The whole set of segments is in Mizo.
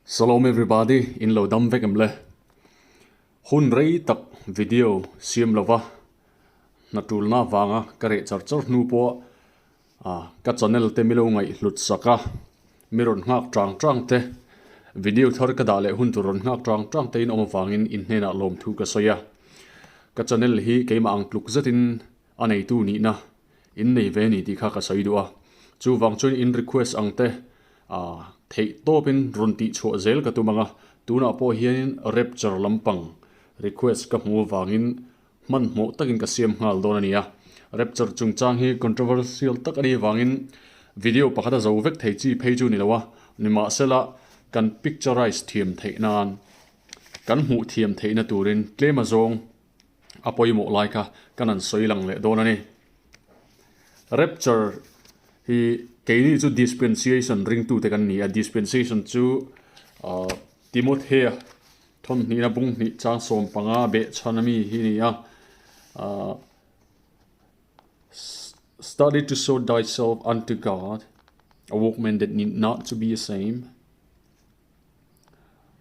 Salom everybody, in lo dam vek em le? Hun rei tak video siam lova hna tulna avanga ka reh char char hnu pawh ka channel te milo ngaih hlut sak a, mi rawn nghak tang tang te, video thar ka dah leh hun tur rawn nghak tang tang te in awm avangin in hnenah lawmthu ka sawi a. Ka channel hi keimah ang tluk zetin a neitu nihna in nei ve a ni tih kha ka sawi duh a. Chuvang chuan in request ang te theih tawpin rawn tih chhuah zel ka tum ang a, tunah pawh hianin rapture lampang request ka hmu avangin hmanhmawh takin ka siam nghal dawn a ni a. Rapture chungchang hi controversial tak a nih avangin video pakhat a zo vek thei chi phei chu ni lo a, nimahsela kan picturise thiam theih nan kan hmuh thiam theihna turin tlem a zawng a pawimawh lai kha kan han sawi lang leh dawn a ni. Rapture hi keini chu dispensation ringtute kan ni a, dispensation chu Timothea thawmhnihna bung hnih chang 15 behchhan ami hi a ni a. Study to show thyself unto God, a workman that need not to be ashamed.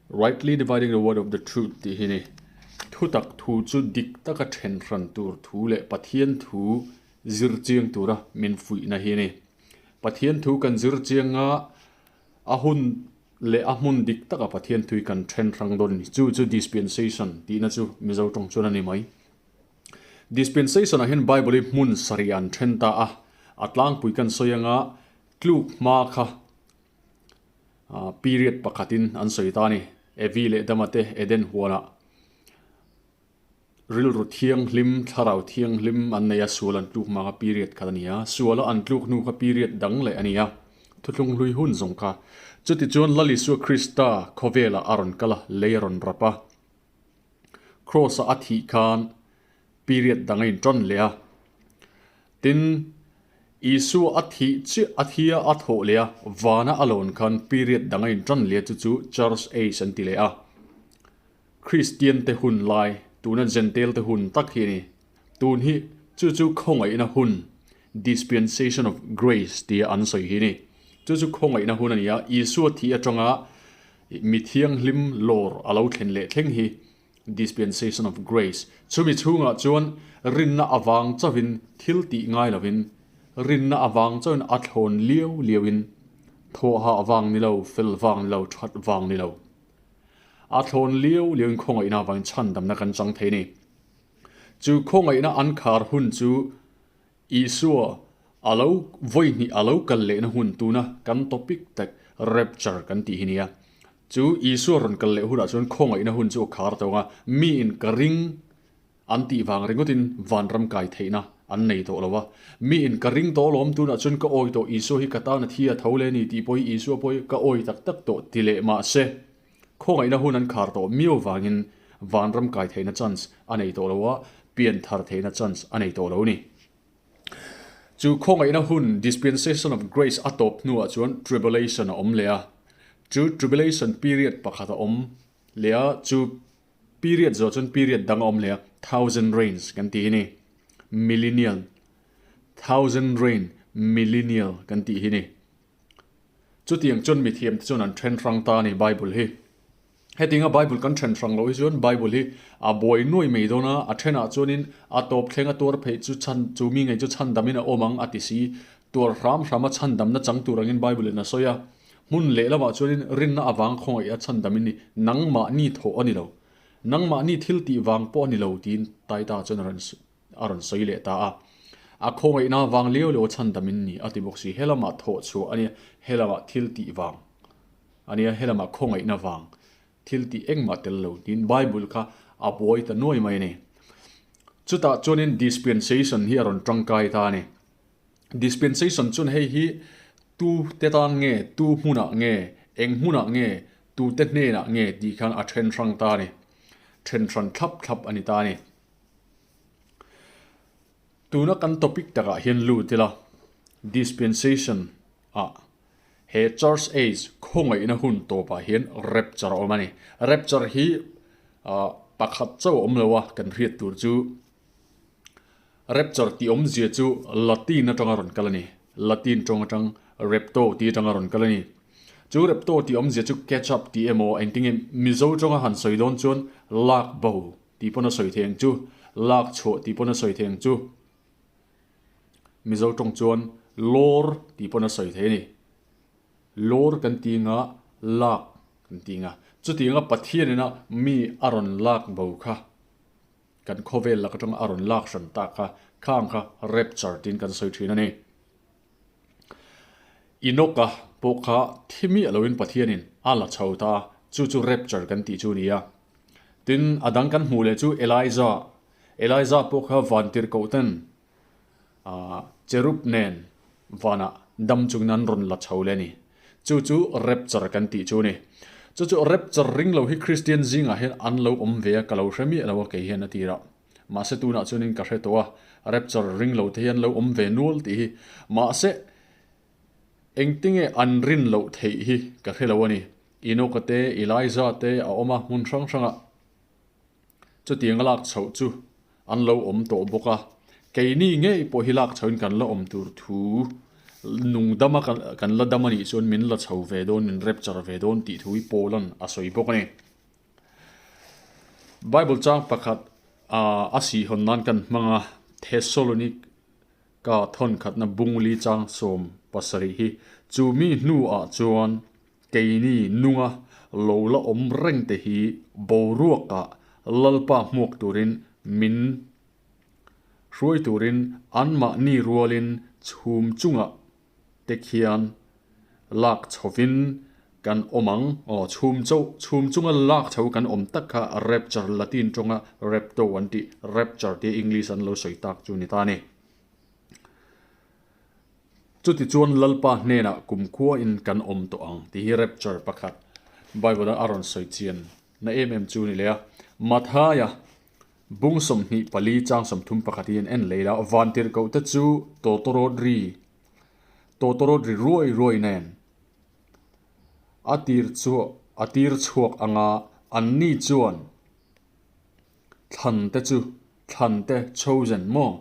Rightly dividing the word of the truth tih hi ni. Thutak thu chu dik taka then hran tur thu leh Pathian thu zir chiang tura min fuihna hi a ni. Pathian thu kan zir chiang a, a hun leh a hmun dik taka Pathian thu hi kan then hrang dawn a ni. Chu chu dispensation tihna chu Mizo tawng chuan a ni mai. Dispensation ah hian Bible hi hmun sarih an then ta a, a tlangpui kan sawi anga tluk hma kha period pakhatin an sawi ta a ni. Evi leh Dama te Eden huanah rilru thianghlim, thlarau thianghlim an nei a, sual an tluk hma kha period khat a ni a, suala an tluk hnu kha period dang leh a ni a, thuthlung hlui hun zawng kha. Chutichuan Lal Isua Krista khawvelah a rawn kal a, lei a rawn rap a. Kraws-a a thih khan period dang a inṭan leh a. Tin, Isua a thih chiah a thia a thawh leh a, vana a lawn khan period dang a inṭan leh a chu chu Church Age an ti leh a. Kristian te hun lai, tuna Jentail te hun tak hi a ni. Tun hi chu chu khawngaihna hun, dispensation of grace tia an sawi hi a ni. Chu chu khawngaihna hun a ni a, Isua thih aṭanga Mi thianghlim lawr a lo thlen leh thleng hi dispensation of grace. Chumi chhungah chuan rinna avang chauhin thil tih ngai lovin, rinna avang chauhin a thlawn liau liauin, thawhah vang ni lo, fel vang ni lo, that vang ni lo, a thlawn liau liauin khawngaihna avangin chhandamna kan chang thei a ni. Chu khawngaihna an khar hun chu Isua a lo vawi hnih a lo kal lehna hun tuna kan topic tak rapture kan tih hi nia. Chu Isua rawn kal leh hunah chuan khawngaihna hun chu a khar tawng a, miin ka ring an tih vang ringawtin vanram kai theihna an nei tawh lo a. Miin ka ring tawh alawm tunah chuan ka awi tawh Isua hi ka tan a thi a tho le ni tih pawh hi Isua pawh hi ka awi tak tak tawh ti leh mahse khawngaihna hun an khar tawh miau vangin vanram kai theihna chance a nei tawh lo a, pian thar theihna chance a nei tawh lo a ni. Chu khawngaihna hun, dispensation of grace, a tawp hnuah chuan tribulation a awm leh a. Chu tribulation period pakhat a awm leh a, chu period zawh chuan period dang a awm leh a, thousand reigns kan tih hi ni. Millennial, thousand reign, millennial kan tih hi ni. Chutiang chuan mithiamte chuan an then hrang ta a ni Bible hi. Hetinga Bible kan then hrang loh hi chuan Bible hi a buai nuai mai dawn a, a thenah chuanin a tawp thleng a tuar pheih chu chhan chu mi ngei chu chhandamin a awm ang a ti si. Tuar hram hram a chhandamna chang tur angin Bible in a sawi a. Hmun lehlamah chuanin rinna avang khawngaih a chhandamin ni nangmahni thawh a ni lo. Nangmahni thil tih vang pawh a ni lo tiin Taita chuan a rawn a rawn sawi leh ta a. A khawngaihna vang liau liau a chhandamin ni a ti bawk si. Helamah thawh chhuah a nia, helamah thil tih vang a nia, helamah khawngaihna vang thil tih engmah tel lo tiin Bible kha a buai ta nuai mai a ni. Chutah chuanin dispensation hi a rawn tangkai ta a ni. Dispensation chuan hei hi tu te tan nge, tu hmunah nge, eng hmunah nge, tu te hnenah nge tih khan a then hrang ta a ni. Then hran thlap thlap a ni ta a ni. Tuna kan topic takah hian lut ila, dispensation ah he church age khawngaihna hun tawpah hian rapture a awm a ni. Rapture hi pakhat chauh a awm lo a, kan hriat tur chu rapture tih awmzia chu Latin atanga rawn kal a ni. Latin tawng atang rapto tih atanga rawn kal a ni. Chu repto tih awmzia chu catch up tih emaw engtinge Mizo tawnga han sawi dawn chuan lak bo tih pawn a sawi thei ang chu, lak chhuah tih pawn a sawi thei ang chu. Mizo tawng chuan lawr tih pawn a sawi thei a ni. Lawr kan ti nga, lak kan ti nga. Chutianga Pathianina mi a rawn lak bo kha, kan khawvel lak atanga a rawn lak hran tak kha, khang kha rapture tiin kan sawi thin a ni. Enoch-a pawh kha thi miah loin Pathianin a la chho ta a, chu chu rapture kan tih chu a ni a. Tin, a dang kan hmuh leh chu Elijah, Elijah pawh kha vantirhkoh ten cherub nen vanah dam chungin an rawn la chho leh a ni. Chu chu rapture kan tih chu a ni. Chu chu rapture ring lo hi Kristian zingah hian an lo awm ve a, ka lo hre miah lo a kei hian a tirah. Mahse tunah chuanin ka hre tawh a, rapture ring lo te hi an lo awm ve nual tih hi. Mahse engtinge an rin loh theih hi ka hre lo a ni. Enoch-a te, Elijah te a awm a hmun hrang hrangah. Chutiang a lak chhoh chu an lo awm tawh bawk a, keini ngei pawh hi lak chhohin kan la awm tur thu nung dama kan la dam a nih chuan min la chho ve dawn, min rapture ve dawn tih thu hi Paula'n a sawi bawk a ni. Bible chang pakhat a sihhawn nan kan hmang a, Thessalonic ka thawnkhatna bungli chang 17 hi chu mi hnuah chuan Keini nunga lo la awm reng te hi boruakah Lalpa hmuak turin min hruai turin anmahni rualin chhum chungah te khian lak chhovin kan awm ang. Aw, chhum cho, chhum chunga lak chho kan awm tak kha rapture, Latin tawnga rapto an tih, rapture tia English an lo sawi tak chu ni ta a ni. Chutichuan Lalpa hnenah kumkhuain kan awm tawh ang tih hi rapture pakhat Bible-a a rawn sawi chian na em em chu a ni leh a. Mathaia bung 24 chang 31 hi an en leh ila, Vantirhkohte chu tawtawrawt ri, tawtawrawt ri ruai ruai nen a tir chhuak a tir chhuak anga anni chuan Thlante chu thlante chosen maw?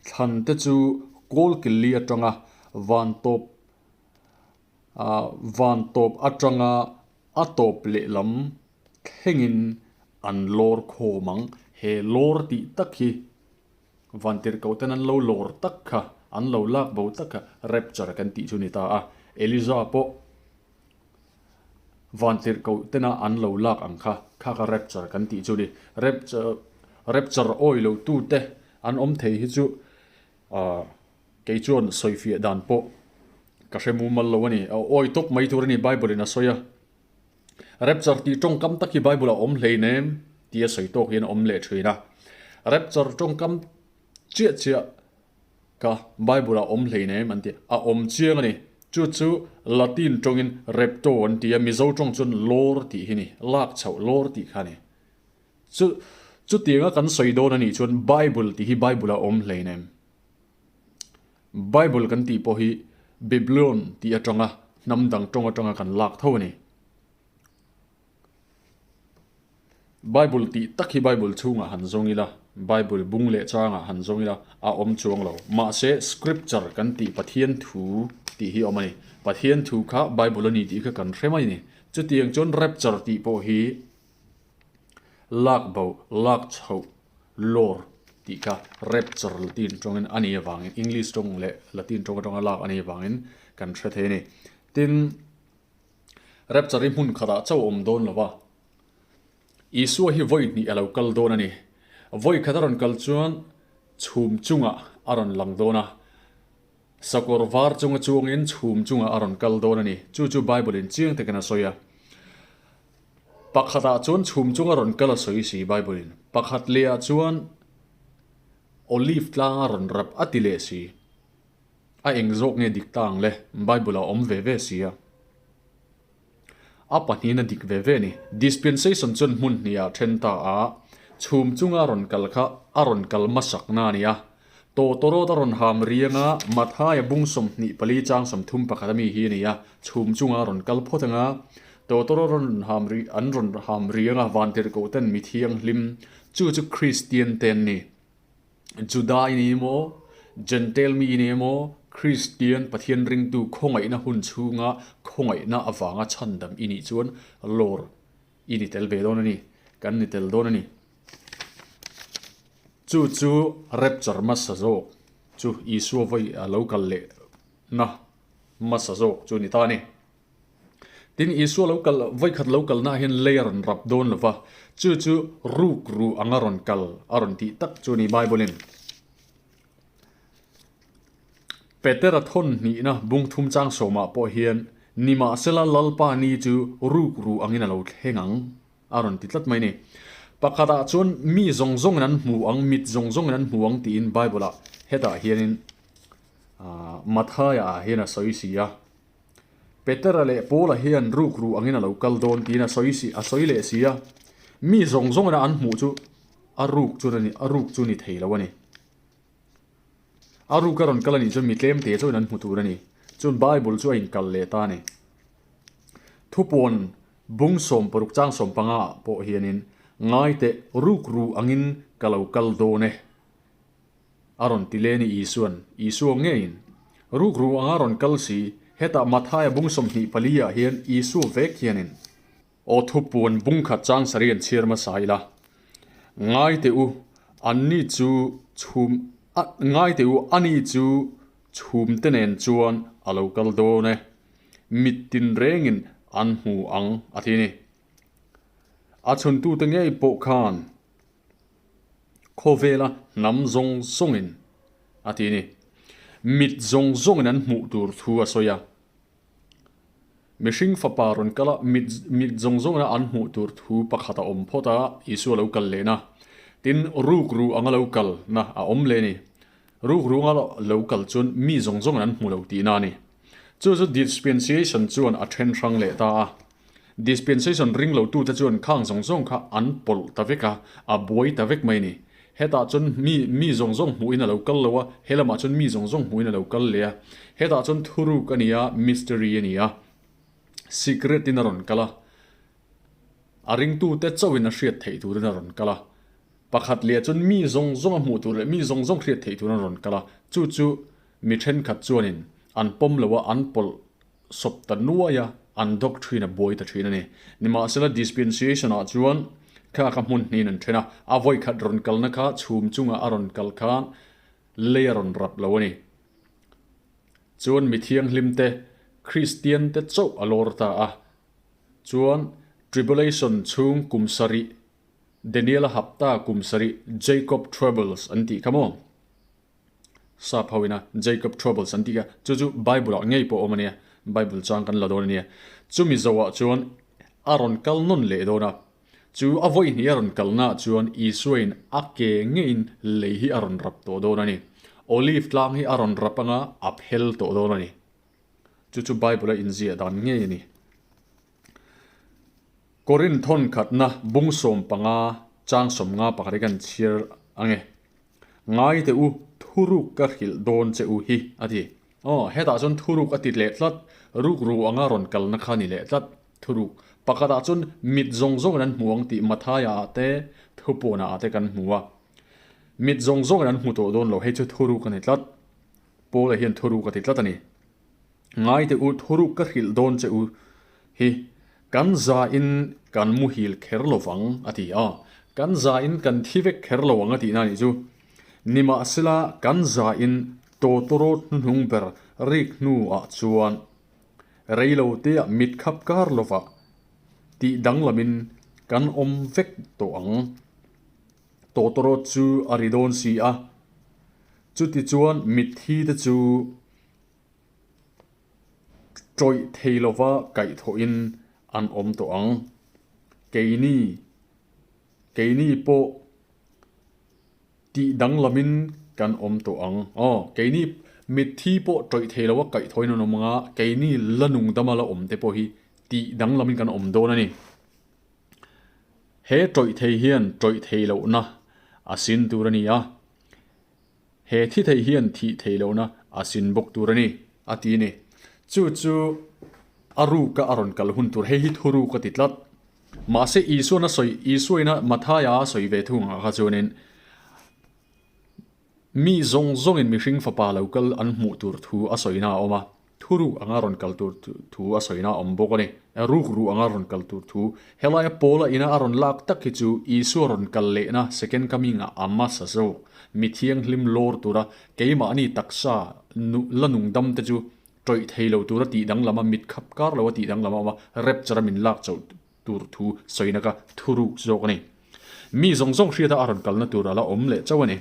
Thlante chu kawlkilli atanga van tawp van tawp atanga a tawp lehlam thlengin an lawr khawm ang. He lawr tih tak hi vantirhkoh ten an lo lawr tak kha, an lo lak bo tak kha rapture kan tih chu ni ta a. Eliza pawh Vantirhkoh tena an lo lak ang kha, kha kha rapture kan tih chu ni. Rapture, rapture awi lo tute an awm thei hi chu ah kei chuan sawifiah dan pawh ka hre mumal lo a ni. Awi tawp mai tur a ni Bible in a sawi a. Rapture tih tawngkam tak hi Bible ah awm hleinem tia sawi tawk hian a awm leh thin a. Rapture tawngkam chiah chiah Ka Bible ah awm hleinem an ti. A awm chiang a ni. Chu chu Latin tawngin repto an ti a, Mizo tawng chuan lawr tih hi ni. Lak chhoh lawr tih kha a ni. Chu chutianga kan sawi dawn a nih chuan Bible tih hi Bible ah awm hleinem. Bible kan tih pawh hi Biblion tih atanga hnam dang tawng atanga kan lak tho a ni. Bible tih tak hi Bible chhungah han zawng ila, Bible bung leh changah han zawng ila a awm chuang lo. Mahse Scripture kan tih Pathian thu tih hi a awm a ni. Pathian thu kha Bible a ni tih kha kan hre mai a ni. Chutiang chuan Rapture tih pawh hi lak bo, lak chhoh, lawr tih kha Rapture Latin tawngin a nih avangin English tawng leh Latin tawng atanga lak a nih avangin kan hre thei a ni. Tin. Rapture hi hmun khatah chauh a awm dawn lo va, Isua hi vawi hnih a lo kal dawn a ni. Vawi khat a rawn kal chuan chhum chungah a rawn lang dawn a, sakawr var chunga chuangin chhum chungah a rawn kal dawn a ni. Chu chu Bible-in chiang takin a sawi a. Pakhatah chuan chhum chunga rawn kal a sawi si Bible-in. Pakhat lehah chuan olive tlanga rawn rap a ti leh si. A eng zawk nge dik ta ang le? Bible ah awm ve ve si a. A pahnihin a dik ve ve a ni. Dispensation chuan hmun hnih ah then ta a, chhum chunga rawn kal kha a rawn kal hmasakna a ni a. Tawtawrawt a rawn ham riang a, Mathaia bung 24 chang 31 a mi hi a ni a, chhum chunga rawn kal phawt ang a, tawtawrawt a rawn ham ri an rawn ham riang a, vantirhkoh ten mi thianghlim, chu chu Kristian te an ni. Juda i ni emaw, Jentail mi i ni emaw, Kristian Pathian ringtu khawngaihna hun chhunga khawngaihna avanga chhandam i nih chuan lawr i ni tel ve dawn a ni, kan ni tel dawn a ni. Chu chu rapture hmasa zawk chu Isua vawi a lo kal leh na hmasa zawk chu ni ta a ni. Tin, Isua lo kal, vawikhat lo kalna ah hian lei a rawn rap dawn lo va, chu chu ruk ru anga rawn kal a rawn tih tak chu a ni Bible in. Petera thawn hnihna bung thum chang sawmah pawh hian, Nimahsela Lalpa ni chu ruk ru angin a lo thleng ang a rawn ti tlat mai a ni. Pakhatah chuan mi zawng zawngin an hmu ang, mit zawng zawngin an hmu ang tiin Bible ah hetah hianin Mathaia ah hian a sawi si a. Petera leh Paula hian rukru angin a lo kal dawn tiin a sawi si, a sawi leh si a. Mi zawng zawngina an hmuh chu a ruk chu a ni, a ruk chu ni thei lo a ni. A ruk a rawn kal a nih chuan mi tlem te chuan an hmu tur a ni. Chuan Bible chu a inkal leh ta a ni. Thupuan bung 60 chang 15 ah pawh hianin, Ngaiteh rukru angin ka lo kal dawn e. A rawn ti le ni Isuan, Isua ngeiin, Rukru anga rawn kal si, hetah Mathaia bung 24 ah hian Isua vek hianin, Aw thupuan bung khat chang sari an chhiar hmasa ila, Ngai teh u, anni chu chhum, ngai teh u, ani chu chhum te nen chuan a lo kal dawn e, mit tinrengin an hmu ang a ti ni. A chhuntute ngei pawh khan Khawvela hnam zawng zawngin a ti a ni. Mit zawng zawngin an hmuh tur thu a sawi a. Mihring fapa rawn kal a, mit mit zawng zawngina an hmuh tur thu pakhat a awm phawt a, Isua lo kal lehna. Tin, rukru anga lo kalna a awm leh a ni. Rukru anga lo kal chuan mi zawng zawngin an hmu lo tihna a ni. Chu chu dispensation chuan a then hrang leh ta a. Dispensation ring lo tute chuan khang zawng zawng kha an pawlh ta vek a, a buai ta vek mai a ni. Hetah chuan mi mi zawng zawng hmuhin a lo kal lo a, he lamah chuan mi zawng zawng hmuhin a lo kal leh a. Hetah chuan thuruk a ni a, mystery a ni a, secret in a rawn kal a, a ringtute chauhin a hriat theih turin a rawn kal a. Pakhat leh chuan mi zawng zawng a hmuh tur leh mi zawng zawng hriat theih turin a rawn kal a, chu chu mi thenkhat chuanin an pawm lo a, an pawlh sawp ta nuai a, an doctrine a buai ta thin a ni. Nimahsela dispensation ah chuan kha kha hmun hnihin an then a, a vawikhat rawn kalna kha chhum chunga a rawn kal khan lei a rawn rap lo a ni. Chuan mi thianghlim te, Kristian te chauh a lawr ta a. Chuan tribulation chhung kum sarih, Daniel-a hapta kum sarih Jacob troubles an tih kha maw? Sap ho ina Jacob Troubles an tih kha chu chu Bible ah ngei pawh a awm a nia, Bible chang kan la dawn a nia. Chumi zoah chuan a rawn kal nawn leh dawn a, chu a vawi hnih a rawn kalna ah chuan Isua in a ke ngeiin lei hi a rawn rap tawh dawn a ni. Olive tlang hi a rawn rap anga a phel tawh dawn a ni. Chu chu Bible a inziah dan ngei a ni. Korinth thawn khatna bung 15 chang 50 pakhat hi kan chhiar ang e. Ngai teh u, thuruk ka hrilh dawn che u hi, a ti. Aw, hetah chuan thuruk a ti leh tlat, rukru anga rawn kalna kha ni leh tlat, thuruk. Pakhatah chuan mit zawng zawngin an hmu ang tih Mathaia ah te, Thupuana ah te kan hmu a. Mit zawng zawngin an hmu tawh dawn lo, hei chu thuruk a ni tlat. Paula hian thuruk a ti tlat a ni. Ngai teh u, thuruk ka hrilh dawn che u hi, kan zain kan muhil kher lo vang, a ti a. Kan zain kan thi vek kher lo ang a tihna a nih chu. Nimahsela, kan zain tawtawrawt hnuhnung ber rik hnuah chuan reiloteah mit khap kar lovah tih danglamin kan awm vek tawh ang. Tawtawrawt chu a ri dawn si a, chutichuan mitthi te chu Tawih thei lova kaihthawhin an awm tawh ang. Keini, keini pawh tih danglamin kan awm tawh ang. Aw, keini mitthi pawh tawih thei lova kaihthawhin an awm ang a, keini la nung dama la awm te pawh hi tih danglamin kan awm dawn a ni. He tawih thei hian tawih thei lohna a sin tur a ni a. He thi thei hian thih theih lohna a sin bawk tur a ni, a ti a ni. Chu chu a ruka a rawn kal hun tur, hei hi thu ruk a ti tlat. Mahse Isuan a sawi, Isuaina Mathaia a sawi ve thung ah kha chuanin, Mi zawng zawngin mihring fapa lo kal an hmuh tur thu a sawina a awm a, thuruk anga rawn kal tur thu a sawina a awm bawk a ni. Rukru anga rawn kal tur thu. Helaia Paula ina a rawn lak tak hi chu Isua rawn kal lehna second coming ah a hmasa zawk. Mi thianghlim lawr tura keimahni taksa la nungdam te chu tawih thei lo tura tih danglam a, mit khap kar lo a tih danglam a awm a, rapture a min lak chauh tur thu sawina ka thuruk zawk a ni. Mi zawng zawng hriata a rawn kalna tur a la awm leh chauh a ni.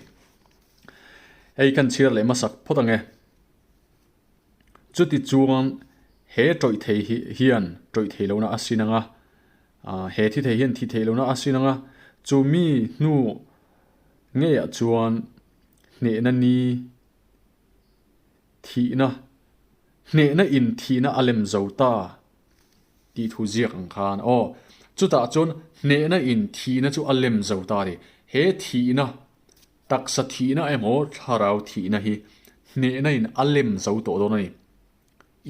Hei kan chhiar leh hmasak phawt ang e. Chuti chuan he tawih thei hi hian tawih thei lohna a sin ang a, he thi thei hian thi thei lohna a sin ang a, chu mi hnu ngeiah chuan hnehna ni thihna, hnehna in thihna a lem zo ta tih thu ziak ang khan aw. Chutah chuan hnehna in thihna chu a lem zo ta a ni. He thihna, taksa thihna emaw thlarau thihna hi hnehna in a lem zo tawh dawn a ni.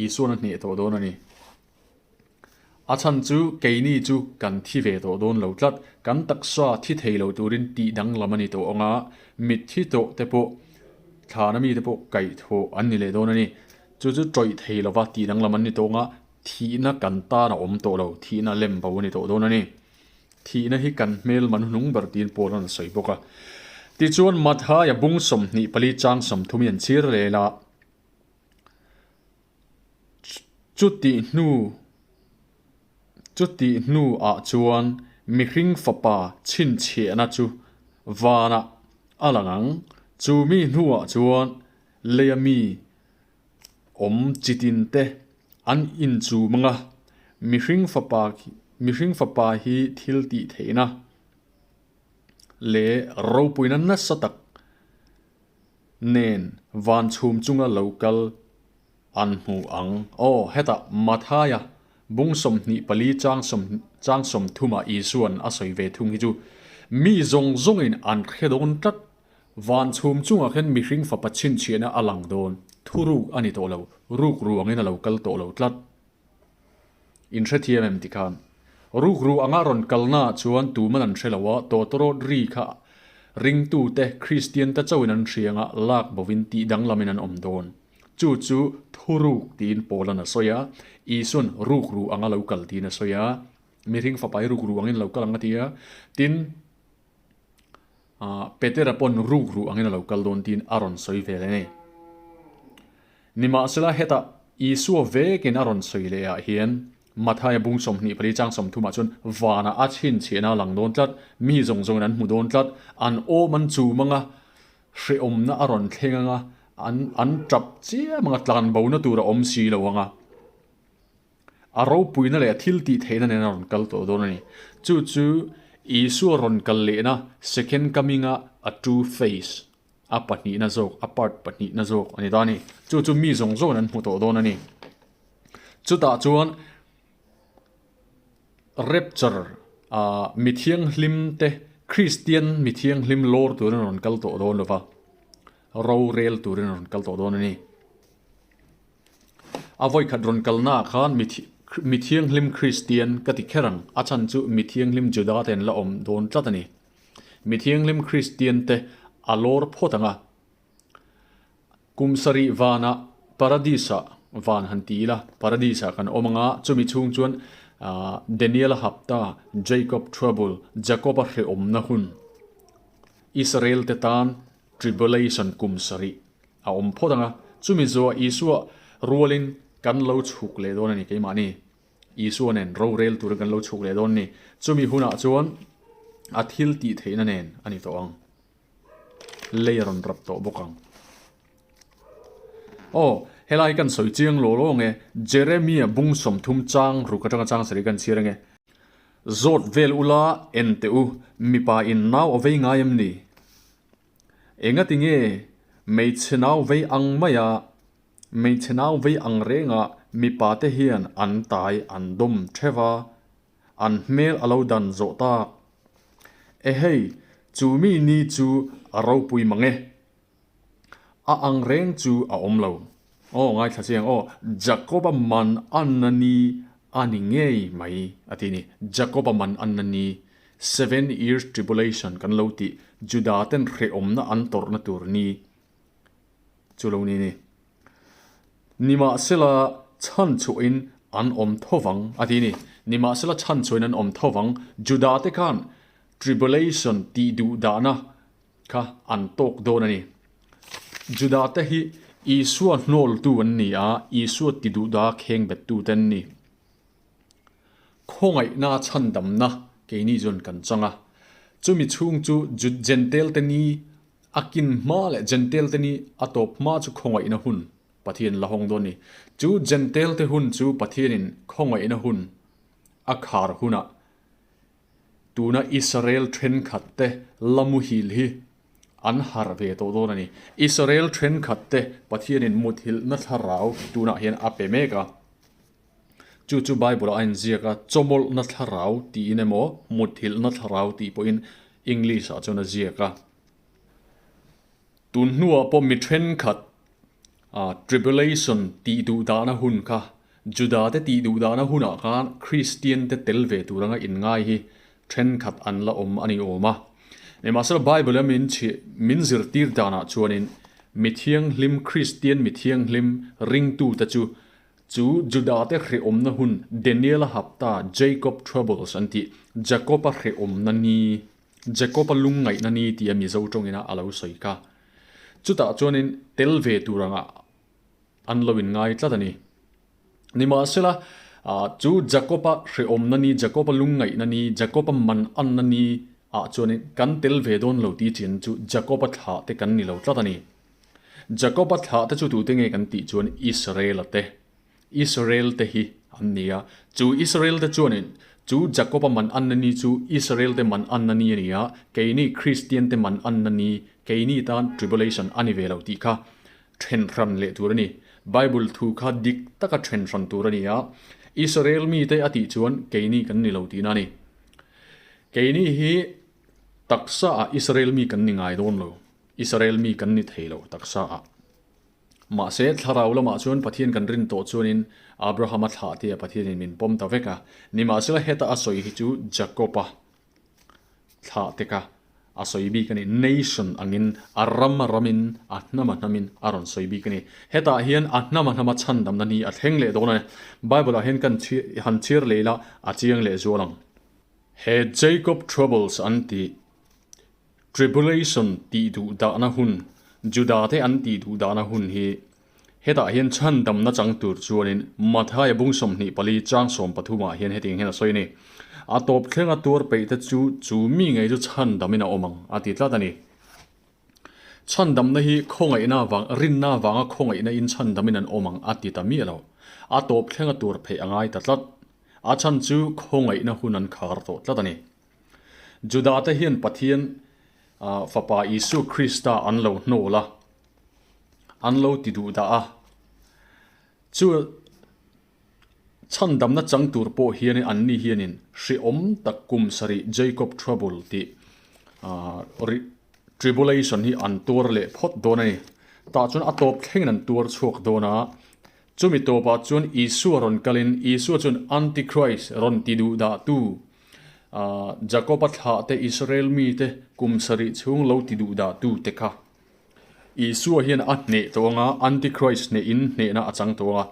Isuan a hneh tawh dawn a ni. A chhan chu keini chu kan thi ve tawh dawn lo tlat. Kan taksa thi thei lo turin tih danglam a ni tawh ang a, mitthi tawh te pawh thlana mite pawh kaihthawh an ni leh dawn a ni. Chu chu tawih thei lova tih danglam an ni tawh ang a, thihna kan tan a awm tawh lo, thihna lem bo a ni tawh dawn a ni. Thihna hi kan hmel man hnung ber tiin Paul an sawi bawk a. Tichuan Mathaia bung 24 chang 30 hi an chhir lel a. Chutih hnu chutih hnu ah chuan mihring fapa chhinchhiahna chu vanah a lang ang. Chu mi hnuah chuan leia mi awm chitin te an inchum ang a, mihring fapa mihring fapa hi thil tih theihna leh ropuina nasa tak nen van chhum chunga lo kal an hmu ang. Aw, hetah Mathaia bung 24 chang chang 30 ah Isua'n a sawi ve thung hi chu mi zawng zawngin an hre dawn tlat. Van chhum chungah khian mihring fapa chhinchhiahna a lang dawn. Thuruk a ni tawh lo, ruk ruangin a lo kal tawh lo tlat. In hrethiam em tikhan? Ruk ru anga rawn kalnaah chuan tuman an hre lo a, tawtawrawt ri kha ringtute, Kristiante chauhin an hriang a, lak bovin tih danglamin an awm dawn. Chu chu thuruk tiin Paula'n a sawi a, Isua'n ruk ru anga lo kal tiin a sawi a, mihring fapa hi ruk ru angin lo kal ang a ti a, tin, Petera pawn ruk ru angin a lo kal dawn tiin a rawn sawi vel a ni. Nimahsela hetah Isua vekin a rawn sawi leh ah hian Mathaia bung 24 chang 30 ah chuan vanah a chhinchhiahna a lang dawn tlat, mi zawng zawngin an hmu dawn tlat, an awm an chum anga, hrehawmna a rawn thleng anga, an an tap chiam anga, tlanbona tur a awm si lo anga. A ropuina leh a thil tih theihna nen a rawn kal tawh dawn a ni. Chu chu Isua rawn kal lehna second coming-a a two face, a pahnihna zawk, a part pahnihna zawk a ni ta a ni. Chu chu mi zawng zawngin an hmu tawh dawn a ni. Chutah chuan rapture ah mi thianghlim te, Kristian mi thianghlim lawr turin a rawn kal tawh dawn lo va, rorel turin a rawn kal tawh dawn a ni. A vawikhat rawn kalnaah khan mi thianghlim Kristian ka ti kher ang, a chhan chu mi thianghlim Juda te an la awm dawn tlat a ni. Mi thianghlim Kristian te a lawr phawt ang a. Kum sarih vanah Paradis-ah van han ti ila, Paradis-ah kan awm ang a, chumi chhung chuan Daniel-a hapta, Jacob trouble, Jacob-a hrehawmna hun, Israel te tan Tribulation kum sarih a awm phawt ang a, chumi zuah Isua rualin kan lo chhuk leh dawn a ni keimahni. Isua nen rorel turin kan lo chhuk leh dawn a ni. Chumi hunah chuan a thil tih theihna nen a ni tawh ang. Lei a rawn rap tawh bawk ang. Aw, helai kan sawi chiang law law ang e, Jeremia bung 30 chang ruk atanga chang sarih kan chhiar ang e. Zawt vel ula en teh u, mipa in nau a vei ngai em ni? Engati nge hmeichhe nau vei ang maia hmeichhe nau vei ang renga mipa te hian an tai an dawm theuh a, an hmel a lo dan zawh tak? Ehei, chu mi ni chu a ropui mang e. A ang reng chu a awm lo. Aw, ngaithla chiang aw, Jakoba man anna ni a ni ngei mai a ti ni. Jakoba man anna ni, seven years tribulation kan lo tih, Juda ten hrehawmna an tawrhna tur ni. chu lo ni ni. Nimahsela chhanchhuahin an awm tho vang a ti ni. Nimahsela chhanchhuahin an awm tho vang. Juda te khan tribulation tih duh dahna kha an tawk dawn a ni. Juda te hi Isua hnawltu an ni a, Isua ti duh dah kheng bettu te an ni. Khawngaihna chhandamna keini chuan kan chang a. Chumi chhung chu Jentail te ni a kin hma leh Jentail te ni a tawp hma chu khawngaihna hun Pathian la hawng dawn a ni. Chu Jentail te hun chu Pathianin khawngaihna hun a khar hunah Tuna Israel thenkhatte la muhil hi an harh ve tawh dawn a ni. Israel thenkhatte Pathianin muthilhna thlarau tunah hian a pe mek a. Chu chu Bible-ah a inziak a, chawmawlhna thlarau tiin emaw muthilhna thlarau tih pawhin English-ah chuan a ziak a. Tun hnuah pawh mi thenkhat tribulation tih duh dahna hun kha Juda-te tih duh dahna hunah khan Kristian-te tel ve tur anga inngai hi thenkhat an la awm a ni awm a. Nimahsela Bible-a min chhi min zirtir danah chuanin mi thianghlim Kristian mi thianghlim ringtute chu chu Juda-te hrehawmna hun Daniel-a hapta Jacob troubles an tih Jacob-a hrehawmna ni Jacob-a lungngaihna ni tia Mizo tawngina a lo sawi kha. Chutah chuanin tel ve tur angah an lo inngai tlat a ni. Nimahsela, chu Jacob-a hrehawmna ni, Jacob-a lungngaihna ni, Jacob-a man anna ni ah chuanin kan tel ve dawn lo tih chin chu Jacob-a thlah te kan ni lo tlat a ni. Jacob-a thlah te chu tute nge kan tih chuan Israel-a te. Israel te hi an ni a, chu Israel te chuanin chu Jacob-a man anna ni chu Israel te man anna ni a ni a, keini Kristian te man anna ni, keini tan tribulation a ni ve lo tih kha then hran leh tur a ni. Bible thu kha dik taka then hran tur a ni a, Israel mite a tih chuan keini kan ni lo tihna a ni. Keini hi taksa ah Israel mi kan ni ngai dawn lo, Israel mi kan ni thei lo taksa ah. Mahse, thlarau lamah chuan Pathian kan rin tawh chuanin Abrahama thlah tia Pathianin min pawm ta vek a. Nimahsela heta a sawi hi chu Jakob-a thlah te kha a sawi bik a ni. Nation angin a ram a ramin, a hnam a hnamin a rawn sawi bik a ni. Hetah hian a hnam a hnama chhandamna ni a thleng leh dawn a ni. Bible-ah hian kan han chhiar leh ila a chiang leh zual ang. He Jacob Troubles an tih Tribulation tih duh dahna hun, Juda-te an tih duh dahna hun hi hetah hian chhandamna chang tur chuanin Mathaia bung 24 chang 13 ah hian hetiang hian a sawi a ni. A tawp thlenga tuar peih te chu chu mi ngei chu chhandamin a awm ang a ti tlat a ni. Chhandamna hi khawngaihna vang, rinna vanga khawngaihna in chhandamin an awm ang a ti ta miah lo. A tawp thlenga tuar pheih a ngai ta tlat. A chhan chu khawngaihna hun an khar tawh tlat a ni. Juda-te hian Pathian Fapa Isua Krista an lo hnawl a, an lo ti duh dah a. Chu chhandamna chang tur pawh hianin anni hianin hrehawm tak kum sarih Jacob Trouble tih tribulation hi an tuar leh phawt dawn a ni. Tah chuan a tawp thlengin an tuar chhuak dawn a. Chumi tawpah chuan Isua rawn kalin Isua chuan Antichrist rawn ti duh dahtu Jakob-a thlah te, Israel mite kum sarih chhung lo ti duh dah tu te kha Isua hian a hneh tawh ang a, Antichrist hnehin hnehna a chang tawh ang a,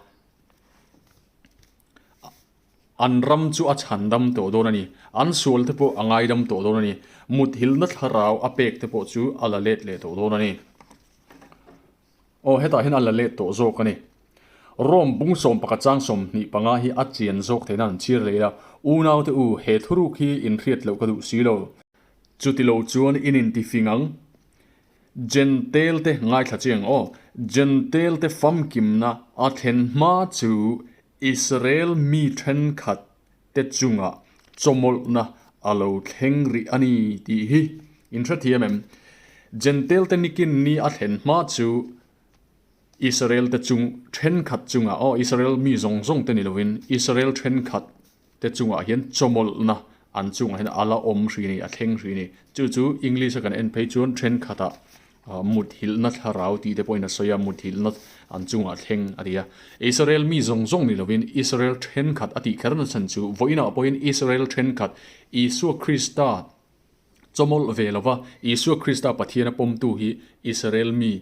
an ram chu a chhandam tawh dawn a ni, an sual te pawh a ngaidam tawh dawn a ni, muthilhna thlarau a pek te pawh chu a la let leh tawh dawn a ni. Aw, hetah hian a la let tawh zawk a ni. Rome bung 11 chang 25 hi a chian zawk theihna an chhir leh a, Unaute u, he thuruk hi in hriat loh ka duh si lo. Chuti lo chuan in intifing ang. Jentail te ngaithla chiang aw, Jentail te famkimna a thlen hma chu Israel mi thenkhat te chungah chawmawlhna a lo thleng rih a ni tih hi in hrethiam em? Jentail te nikin ni a thlen hma chu Israel te chung thenkhat chungah aw Israel mi zawng zawng te ni lovin Israel thenkhat te chungah hian chawmawlhna an chungah hian a la awm hri a ni a thleng hri a ni. Chu chu English a kan en phei chuan thenkhatah Muthilhna thlarau tih te pawhin a sawi a, muthilhna an chungah thleng a ti a. Israel mi zawng zawng ni lovin Israel thenkhat a tih kher nachhan chu vawiinah pawhin Israel thenkhat Isua Krista chawmawlh ve lova Isua Krista Pathian a pawmtu hi Israel mi.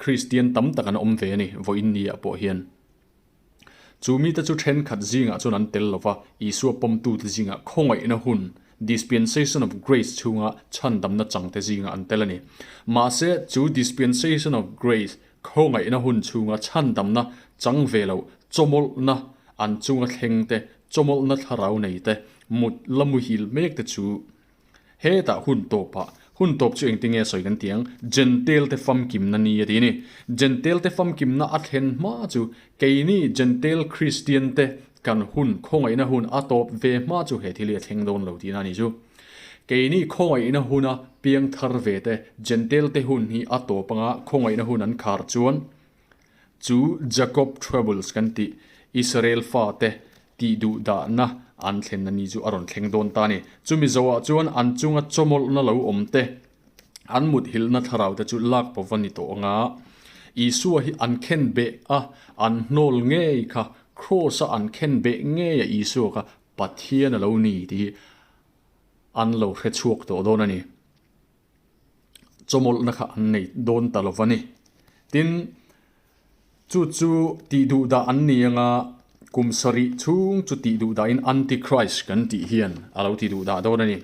Kristian tam tak an awm ve a ni, vawiin ni ah pawh hian. Chu mite chu thenkhat zingah chuan an tel lova, Isua pawmtute zingah khawngaihna hun, dispensation of grace, chhunga chhandamna changte zingah an tel a ni. Mahse, chu dispensation of grace, khawngaihna hun chhunga chhandamna chang ve loh, chawmawlhna an chunga thlengte, chawmawlhna thlarau neite, mut la muhil mekte chu Hetah hun tawpah, hun tawp chu engtin nge sawi kan ti ang, Jentail te famkimna ni a ti a ni. Jentail te famkimna a thlen hma chu keini Jentail Kristian te kan hun khawngaihna hun a tawp ve hma chu he thil hi a thleng dawn lo tihna a ni chu. Keini khawngaihna huna piang thar ve te Jentail te hun hi a tawp anga khawngaihna hun an khar chuan Chu Jacob Troubles kan tih Israel fate tih duh dahna an thlenna ni chu a rawn thleng dawn ta a ni. Chumi zoah chuan an chunga chawmawlhna lo awm te, an muthilhna thlarau te chu lak pawh va ni tawh ang a. Isua hi an khen beh a, an hnawl ngei kha, Kraws-a an khen beh ngei a Isua kha Pathian a lo ni tih hi an lo hre chhuak tawh dawn a ni. Chawmawlhna kha an nei dawn ta lo va ni. Tin, chu chu tih duh dah an ni anga kum sarih chhung chu tih duh dahin Antichrist kan tih hian a lo ti duh dah dawn a ni.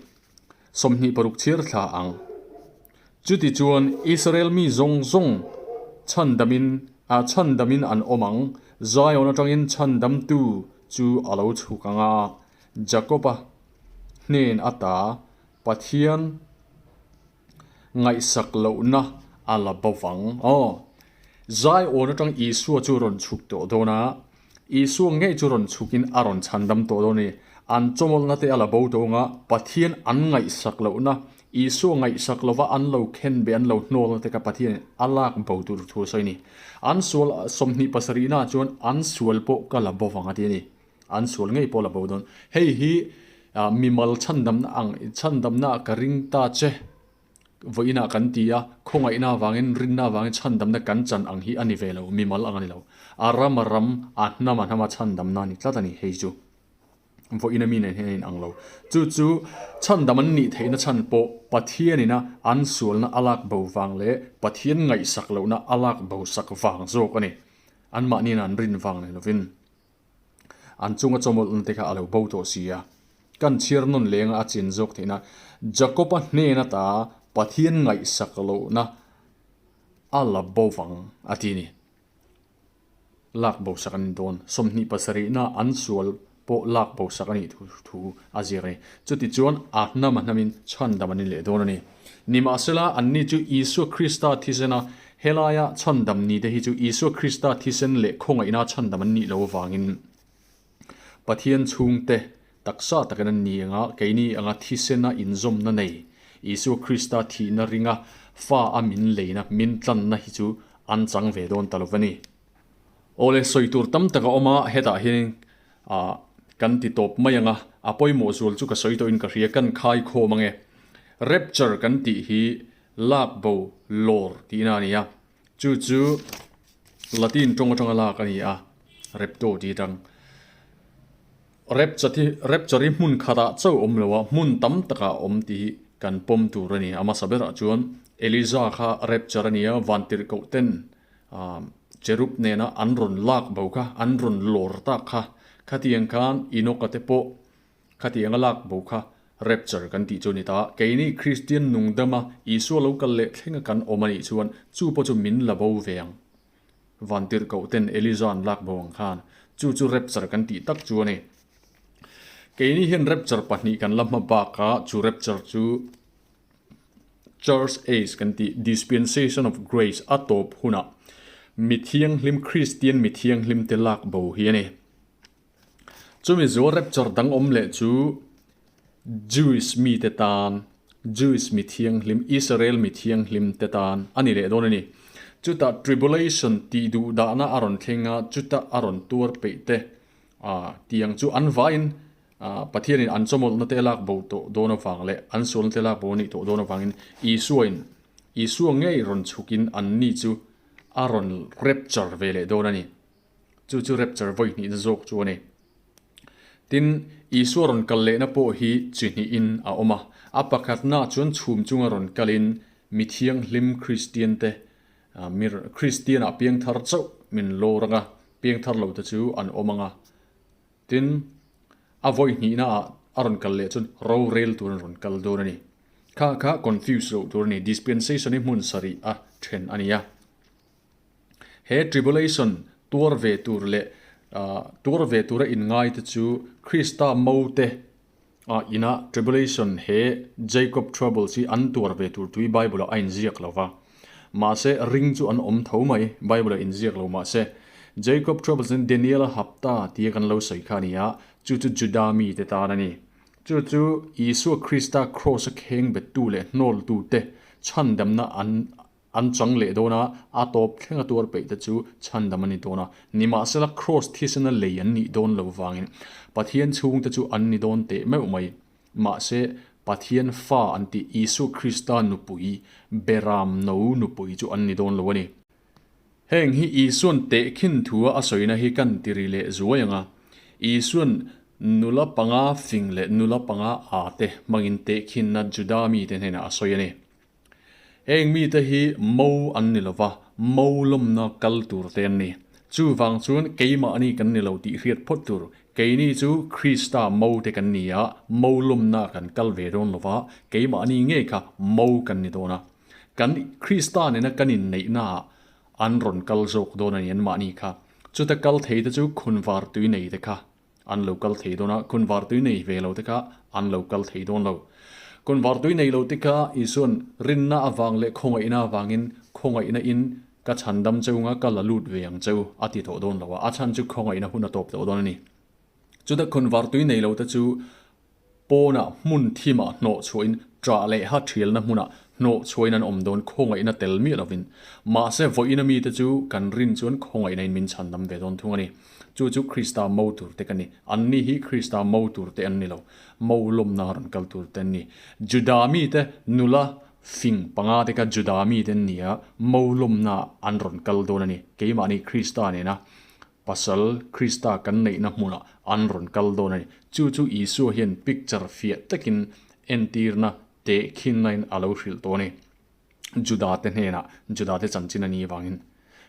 26 chhiar thla ang. Chuti chuan Israel mi zawng zawng chhandamin a chhandamin an awm ang, Zion atangin chhandamtu chu a lo chhuk ang a, Jakoba hnen ata Pathian ngaihsak lohna a la bo vang. Aw, Zion atang Isua chu rawn chhuk tawh dawn a, Isua ngei chu rawn chhukin a rawn chhandam tawh dawn a ni. An chawmawlhna te a la bo tawh ang a, Pathian an ngaihsak lohna, Isua ngaihsak lova an lo khen be an lo hnawlna te kha Pathianin a lak bo tur thu a sawi a ni. An sual 27 naah chuan an sual pawh ka la bo vang a ti a ni. An sual ngei pawh la bo dawn. Hei hi mimal chhandamna ang chhandamna ka ring ta che vawiinah kan ti a, khawngaihna avangin rinna avangin chhandamna kan chan ang hi a ni ve lo, mimal ang a ni lo. A ram a ram, a hnam a hnama chhandamna a ni tlat a ni hei chu. Vawiin a mi nen hian a inang lo. Chu chu chhandam an nih theihna chhan pawh Pathianina an sualna a lak bo vang leh Pathian ngaihsak lohna a lak bo sak vang zawk a ni. Anmahniin an rin vang ni lovin. An chunga chawmawlhna te kha a lo bo tawh si a, kan chhiar nawn lenga a chin zawk theihna Jakoba hnen ata Pathian ngaihsak lohna a la bo vang a ti a ni. Lak bo sak an ni dawn. 27 na an sual pawh lak bo sak a nih thu a ziak a ni. Chutichuan a hnam a hnamin chhandam an ni leh dawn a ni. Nimahsela, anni chu Isua Krista thisena helaia chhandam nite hi chu Isua Krista thisen leh khawngaihna chhandam an nih loh avangin Pathian chhungte taksa takin an ni anga keini anga thisena inzawmna nei Isua Krista thihna ringa fa a min leina min tlanna hi chu an chang ve dawn ta lo va ni. Awle, sawi tur tam tak a awm a, hetah hian ah kan ti tawp mai ang a, a pawimawh zual chu ka sawi tawhin ka hria, kan khai khawm ang e. Rapture kan tih hi lak bo lawr tihna a ni a, chu chu Latin tawng atanga lak a ni a, rapto tih atang. Rapture hi rapture hi hmun khatah chauh awm lo a, hmun tam takah a awm tih hi kan pawm tur a ni. A hmasa berah chuan Eliza kha rapture a ni a, vantirhkoh ten Cherub nena an rawn lak bo kha, an rawn lawr tak kha, khatiang khan Enoch-a te pawh khatianga lak bo kha rapture kan tih chu a ni ta. Keini Kristian nungdama Isua lo kal leh thlenga kan awm a nih chuan chu pawh chu min la bo ve ang. Vantirhkoh ten Eliza an lak bo ang khan chu chu rapture kan tih tak chu a ni. Keini hian rapture pahnih kan la hma bakah chu rapture chu Church Age kan tih Dispensation of Grace a tawp hunah mi thianghlim Kristian mi thianghlim te lak bo hi a ni. Chumi zual rapture dang awm leh chu Jewish mite tan Jewish mi thianghlim Israel mi thianghlim te tan a ni leh dawn a ni. Chutah tribulation tih duh dahna a rawn thleng a, chutah a rawn tuar peih te tiang chu an vaiin Pathianin an chawmawlhna te lak bo tawh dawn avang leh an sualna te lak bo a nih tawh dawn avangin Isuain Isua ngei rawn chhukin anni chu a rawn rapture ve leh dawn a ni. Chu chu rapture vawi hnihna zawk chu a ni. Tin, Isua rawn kal lehna pawh hi chi hnihin a awm a. A pakhatnaah chuan chhum chunga rawn kalin mi thianghlim Kristiante. Mir Kristian ah piangthar chauh min lawr anga piangthar lo te chu an awm anga. Tin, a vawi hnihna ah a rawn kal leh chuan rorel tur an rawn kal dawn a ni. Kha kha confuse loh tur a ni, dispensation hi hmun sarih a then a ni a. He tribulation tuar ve tur leh tuar ve tura inngai te chu Krista mo te ina tribulation he Jacob troubles hi an tuar ve tur tui Bible ah a inziak lo va. Mahse ring chu an awm tho mai, Bible ah inziak lo mahse. Jacob troubles in Daniel a hapta tia kan lo sawi kha a ni a, chu chu Juda mite tan a ni. Chu chu Isua Krista kraws a kheng bettu leh hnawltu te chhandamna an An chang leh dawn a, a tawp thlenga tuar peih te chu chhandam a ni dawn a. Nimahsela Kraws thisena lei an nih dawn lo vangin Pathian chhungte chu an ni dawn teh meuh mai. Mahse, Pathian fa an tih Isua Krista nupui, Beram no nupui chu an ni dawn lo a ni. Heng hi Isuan tehkhin thua a sawina hi kan ti ri leh zuai ang a. Isuan nula panga fing leh nula panga a te hmangin tehkhinna Juda mite hnenah a sawi a ni. Heng mite hi mo an ni lova, mo lawmna kal tur te an ni. Chuvang chuan keimahni kan ni lo tih hriat phawt tur. Keini chu Krista mo te kan ni a, mo lawmna kan kal ve dawn lova, keimahni ngei kha mo kan ni dawn a. Kan Krista nena kan inneihnaah an rawn kal zawk dawn a ni anmahni kha. Chuta kal thei te chu khunvar tui nei te kha An lo kal thei dawn a, kunvar tui nei ve lo te kha an lo kal thei dawn lo. Kunvar tui nei lo te kha Isua'n rinna avang leh khawngaihna avangin khawngaihna in ka chhandam cheu nga ka la lut ve ang cheu a ti tawh dawn lo a, a chhan chu khawngaihna hun a tawp tawh dawn a ni. Chuta kunvar tui nei lo te chu Pawnah hmun thimah hnawh chhuahin ṭah leh ha ṭhialna hmunah hnawh chhuahin an awm dawn khawngaihna tel miah lovin. Mahse, vawiina mite chu kan rin chuan khawngaihnain min chhandam ve dawn thung a ni. Chu chu Krista mo tur te ka ni. Anni hi Krista mo tur te an ni lo. Mo lawmna rawn kal tur te an ni. Juda mite nula fing panga te kha Juda mite an ni a, mo lawmna an rawn kal dawn a ni. Keimahni Krista nena Pasal Krista kan neihna hmunah an rawn kal dawn a ni. Chu chu Isua hian picture fiah takin entirna tehkhinnain a lo hrilh tawh a ni. Judate hnenah Judate chanchin a ni avangin.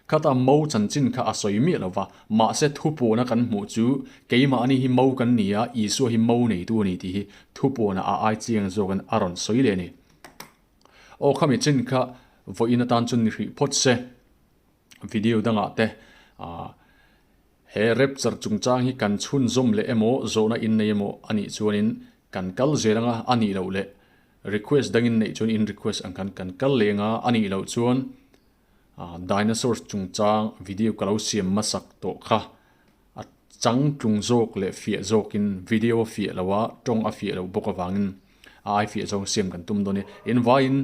Khata mo chanchin kha a sawi miah lo va, mahse thupuana kan hmuh chu keimahni hi mo kan ni a, Isua hi mo neitu a ni tih hi thupuana a ai chiang zawkin a rawn sawi leh a ni. Aw khami chin kha vawiin atan chuan ni hrih phawt se. Video dangah te he rapture chungchang hi kan chhunzawm leh emaw zawhna in nei emaw a nih chuanin kan kal zel anga a nih loh leh request dangin neih chuan in request ang khan kan kal leh anga a nih loh chuan dinosaurs chungchang video ka lo siam hmasak tawh kha a changtlung zawk leh fiah zawkin video a fiah lo a tawng a fiah loh bawk avangin a ai fiah zawng siam kan tum dawn a ni. Invaiin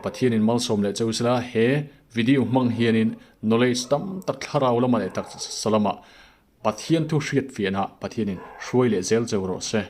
Pathianin malsawm leh cheu sela he video hmang hianin knowledge tam tak thlarau lamah leh taksa lamah Pathian thu hriat fiahna Pathianin hruai leh zel cheu rawh se.